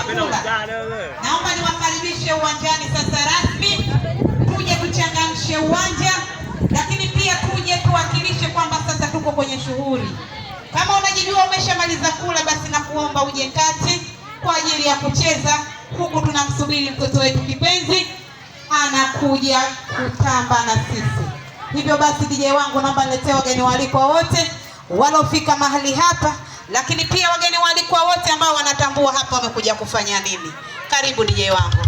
Kula, naomba niwakaribishe uwanjani sasa rasmi, tuje tuchangamshe uwanja, lakini pia tuje tuwakilishe kwamba sasa tuko kwenye shughuli. Kama unajijua umeshamaliza kula, basi nakuomba uje kati kwa ajili ya kucheza, huku tunamsubiri mtoto wetu kipenzi anakuja kutamba na sisi. Hivyo basi, DJ wangu, naomba niletee wageni waalikwa wote walofika mahali hapa, lakini pia wageni waalikwa wote ambao wanatambua hapa wamekuja kufanya nini. Karibu DJ wangu.